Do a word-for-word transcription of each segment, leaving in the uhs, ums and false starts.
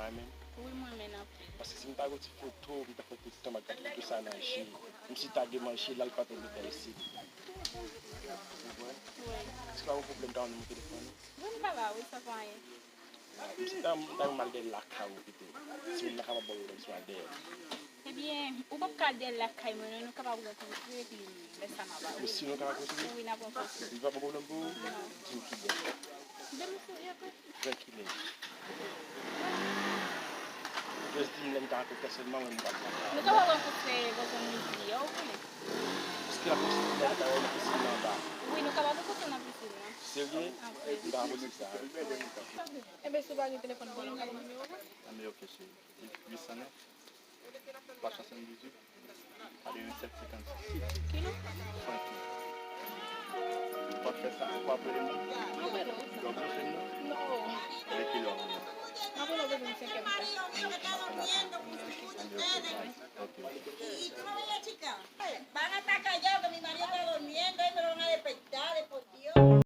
Mwen menm. Wi, mwen menm anpil. Paske si m ta gen yon ti foto, m ta fè tout tan m ap gade foto sa nan je m. M si ta gen manje la, l pa t oblije isit. Ou konprann? Wi. Èske pa yon pwoblèm ta nan telefòn ou? Wi, m ka ba ou, sa pa anyen. M si ta, m ta gen mal dèyè lakay ou pito. Si moun nan kapab ba w pwoblèm si w al dèyè. Ebyen, ou p ap ka al dèyè lakay mwen, non, nou kapab rankontre, epi lè sa m a ba ou. Ou si nou ka rankontre? Wi, n ap rankontre. Li pa pran pwoblèm pou ou? Non. Di m kilè. Demen serye tou. Vè kilè? Jis di m lè m ka rankontre sèlman, mwen m pral lakay. Nou kapab rankontre bò zòn midi a, ou konnen. Èske la posib pou nou ta wè nan pisin nan anba? Wi, nou kapab rankontre nan pisin nan. Serye? Anpil. M ta apresye sa. Enben, si w pa gen telefòn, bon, nou ka ban m nimewo w? Anben, oke, cheri. Uit san nèf, twa swasanndizwit, katrevennsèt, senkannsis. Ki non? Francky. W ap fè sa, w ap rele m? M ap rele w. W ap bloke m, non? Non. Rele kilè w ap rele m? M ap rele w depi m senkannsis. Anben, oke, bye. Oke. Y tú no ves, chica. Van a estar callado que mi marido está durmiendo y me lo van a despertar, por Dios.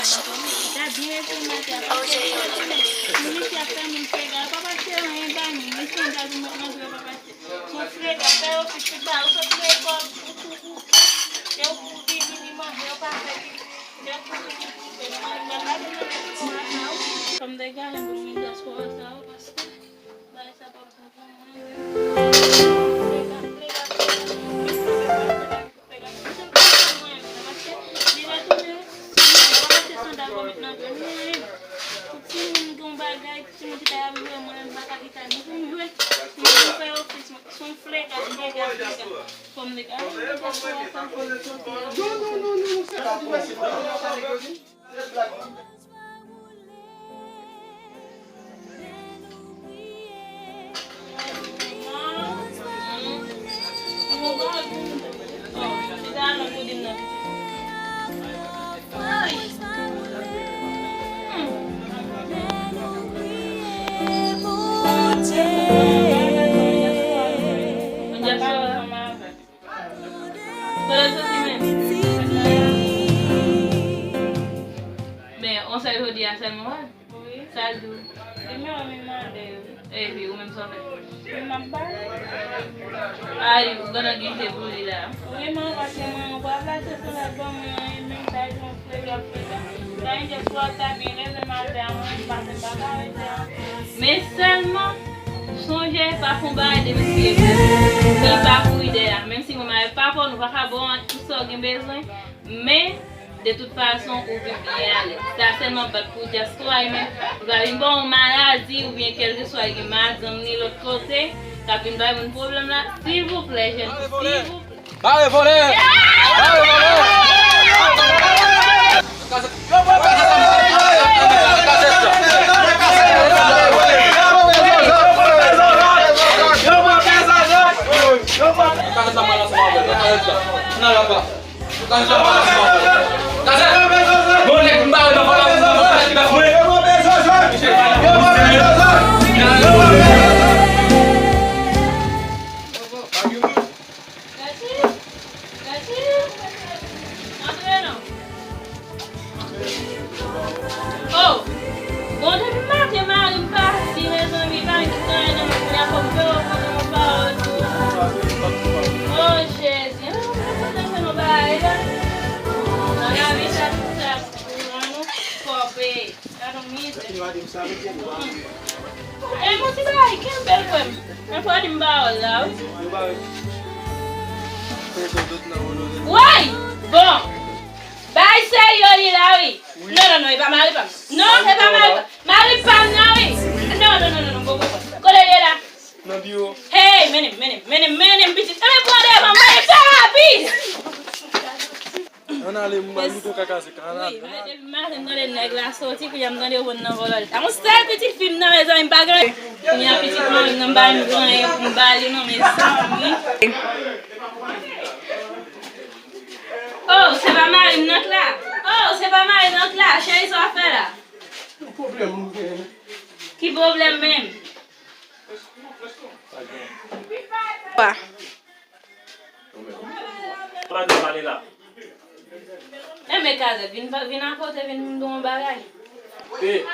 Gad byen epi matè a, pa fè byen epi matè. Moun isi ap fè moun frega, yo pa pa achte anyen ba nou, ni sandal pou met nan je yo pa pa achte. Son frega, fè yo fi tout ba, ou sot lekòl, ou tou koupe, lè ou pou vini, li manje, yo pa fè ki, lè ou pou vini, pou fè, nou manje, nou pa vin nan dyaspora sa yo. Fò m degare pou moun dyaspora sa yo, paske bagay sa p ap bon pou mwen. Frega, frega, frega, frega. Li retounen, li pa mete sandal pou met nan je l, ni anyen. Pou timoun gen yon bagay, timoun ki ta ap jwe, mwen menm m pa ka kite ni pou m jwe, ni pou m fè ofis, mwen, se yon frega, frega, frega. Fò m degare, mwen degare sa, fò m soti. Non, non, non, non, non, se pa pou mwen, se pa pou mwen. Li menm, li mande. Epi, ou menm sa w fè? Li m ap bay. A, li, ou gentan gen te pou li la. Wi, mwen, paske mwen, ou pa plase sou lòt bò, mwen, e menm sa, e yon frega, frega. Sa, e just pou ap ta byen, lè m al fè a, mwen, m pase, m pa ka rete ankò. Men sèlman, sonje, pa fè yon bagay depi se vre. Ke l pa pou ide a. Menm si mwen, mwen pa fò, nou pa ka ba w tout sa w gen bezwen. Men, de tout fason, ou vin byen alèz. Sa sèlman bat pou dyaspora, e men, ou ka vin ba yon maladi, oubyen kèlkeswa gen madanm ni lòt kote, k ap vin bay moun pwoblèm la, silvouplè, jèn fi, silvouplè. Bare vòlè! Bare vòlè! Oh! Bon, depi maten, mari m pati, mezanmi, pa gen anyen nan men m, kounye a fò m fè w konn yon pawòl tou. Oh, Jezi, ah, mwen kontan fè nou bagay la. Nan lavi sa, tout sa pou nou, fò peye. Gad yon mizè. E, yon ti bagay, kenbe l, frè m. Mwen fò di m pawòl la, wi. Woy! Bon! Bagay serye li la, wi. Non, non, non, e pa mari pa m. Non, e pa mari pa m. Mari pa m nan, wi. Non, non, non, non, non, bon, bon, bon. Kote l ye la? Nan biwo. Hey, mennen m, mennen m, mennen m, mennen m, pitit. Ann pran devan, mwen terapi! Ann ale, m al moute w kakazèk. Ann ale. Wi, men depi maten m tande nèg la soti, kounye a m tande yo pran nan vòlò. A yon sèl pitit fi m nan, mezanmi, m pa gen. Kounye a pitit mari m nan, m pa menm gen anyen pou m ba li, non, mezanmi. Oh, se pa mari m nan k la? Oh, se pa mari m nan k la? Cheri, sa w ap fè la? Yon pwoblèm nou genyen. Ki pwoblèm menm? Pa. Pa di pale la. Enben, Kazèk, vin, vin akote, vin di yon bagay. Pe, pa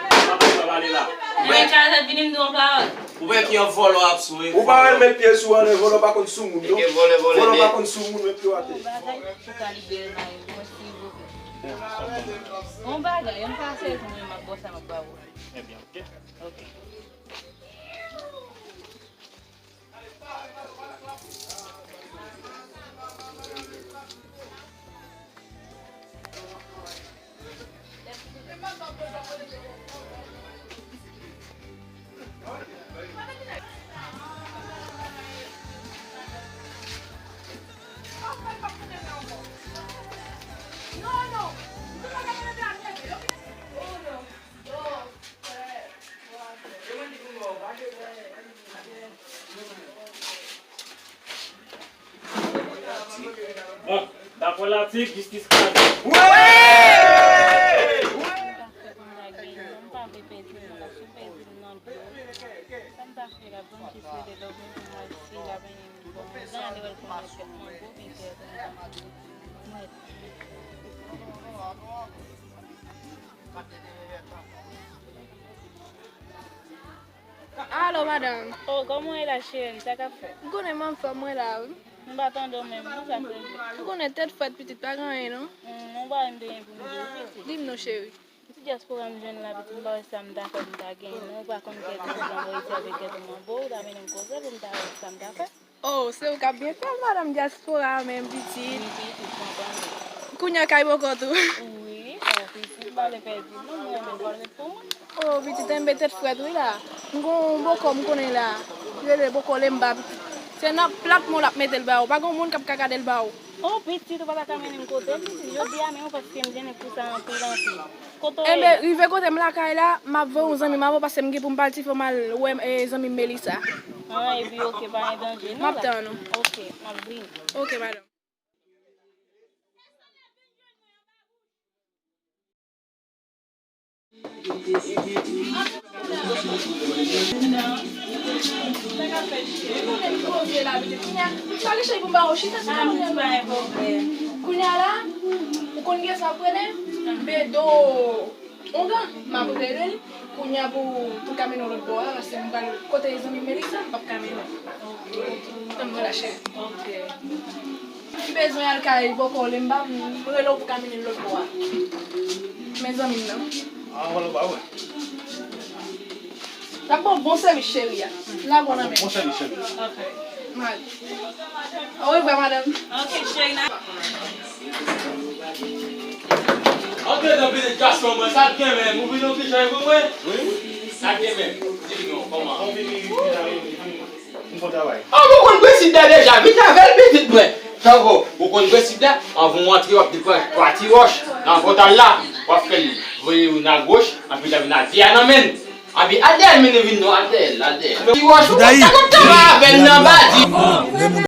pale la. Enben, Kazèk, vin di yon pawòl. Ou wè ki yon vòlò ap sou. Ou pa wè l met pye sou anyen, vòlò pa konn sou moun, non. Vòlò pa konn sou moun, met pye w atè. Yon bagay pou kalib bèl mari mwen, silvouplè. Yon bagay, yon pase pou mwen, m ap bò sa, m ap ba ou. Ebyen, ok. Ok. Bon, daprè latik, jistis kraze. Wi! M pa fè pou m ta genyen, non, m pa vle pèdi, non, paske m pèdi m nan dlo. Sa m ta fè la, bon, m jis rele lòk mwen pou m wè si l ap renmen m. Bon, jan ale wè l konn mwen fèt mango, byen fè l konn mwen. Alo, madanm. Oh, kòman w ye la, cheri? Sa k ap fèt? M konnen m anfòm, mwen la, wi. M pa tande w menm, non, sa k rive? M konnen tèt frèt, pitit, pa gen anyen, non. Hmm, m pa wè m te gen pou m di w, pitit. Di m non, cheri. Ti dyaspora m jwenn la, pitit, m pa wè sa m ta fè, m ta genyen, non. Ou pa konn gèt ou, ou pran Ayiti avèk gèt ou manbo, ou ta mennen m koze pou m ta wè sa m ta fè. Oh, se ou k ap byen fè l, madanm dyaspora a menm, pitit. Wi, pitit, m ap tande. Kounye a kay bòkò tou. Wi, oh, pitit, m pa vle pèdi, non, m renmen l, pa l ret pou mwen. Oh, pitit, enben tèt frèt, wi, la. M gon bòkò, m konnen la. Li rele bòkò Lemba, pitit. Se nan plat men w l ap mete l ba ou. Pa gon moun k ap ka gade l ba ou. Oh, pitit, ou pa ta ka mennen m kote l, pitit. Jodi a menm, paske m jennen pou sa anpil, anpil. Kote w ye? Enben, rive kote m lakay la, m ap voye yon zanmi m avè w paske m gen pou m pati fò m al wè, e, zanmi m Melissa. Ah, epi, ok, pa gen danje, non, la? M ap tann ou. Ok, m ap vini. Ok, madanm. Kounye a la, ou konn gen sa prele? Bedo. Ongan, m ap rele li. Kounye a pou, pou ka mennen w lòt bò a, paske m pral kote zanmi m Melissa, m p ap ka mennen w. Tann mwen la, cheri. Ok. M bezwen al kay bòkò w, lè m pa, m rele w pou ka mennen l lòt bò a. Men zanmi m nan. Ah, wala, ba, wè. L ap ba w bon sèvis, cheri a. L ap ba w nan men. Bon sèvis, cheri. Ok. Mari. Orevwa, madanm. Ok, cheri, n a. Antre nan pitit gason mwen, sa k gen menm? Ou vin yon ti jan pou mwen? Wi. Sa k gen menm? Di m non, kòman? Bon, vini, vini, vini, vini. M bon travay. Ah, ou konn prensip la deja, vin avè l pitit mwen. Tankou, ou konn prensip la, anvan w antre, w ap di pran twa ti wòch nan pòtal la, w ap fè l voye youn agoch, anpi l ap vin ak dè a nan men l. Anpi al dèyè l, mennen vin non, al dèyè l, al dèyè l. Ti wòch, ou konn sa k ap fè avè l nan badi.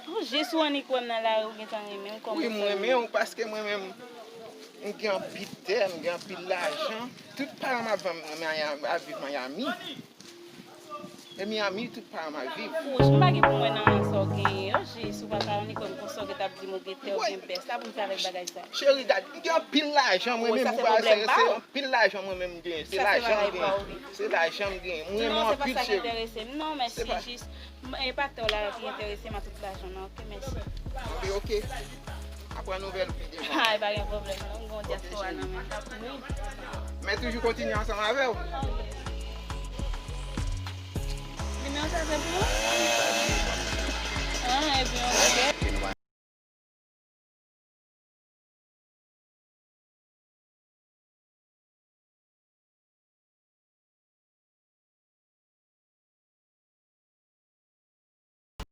Oh, jis ou annik wè m nan lari, ou gentan renmen m, kòman Wi, m renmen w paske mwen menm, m gen anpil tè, m gen anpil lajan. Tout paran m ap viv Maya- ap viv Miami. E Miami, tout paran m ap viv. Wouch, m pa gen pou mwen nan sa w genyen yo, jis ou pa ka annik wè m konsa w gentan ap di m ou gen tè, ou gen bès. Sa pou m fè avèk bagay sa? Cheri, gad, m gen anpil lajan, mwen Wi, menm, sa ou se pa wè sa pwoblèm yo pa se w. Anpil lajan mwen menm m genyen. Se Sa se lajan m bagay pa w, genyen. wi. Se lajan m genyen. M renmen Non, w se pa anpil, sa ki cheri. enterese m. Non, mèsi, jis. M- E pa tè w la ki enterese m, a tout lajan nan, oke, mèsi. Anben, oke. Aprann nouvèl ou pi devan. Ay, pa gen pwoblèm, non, m gen yon dyaspora nan men m. Men toujou kontinye ansanm avè w. Nimewo sa se pou ou?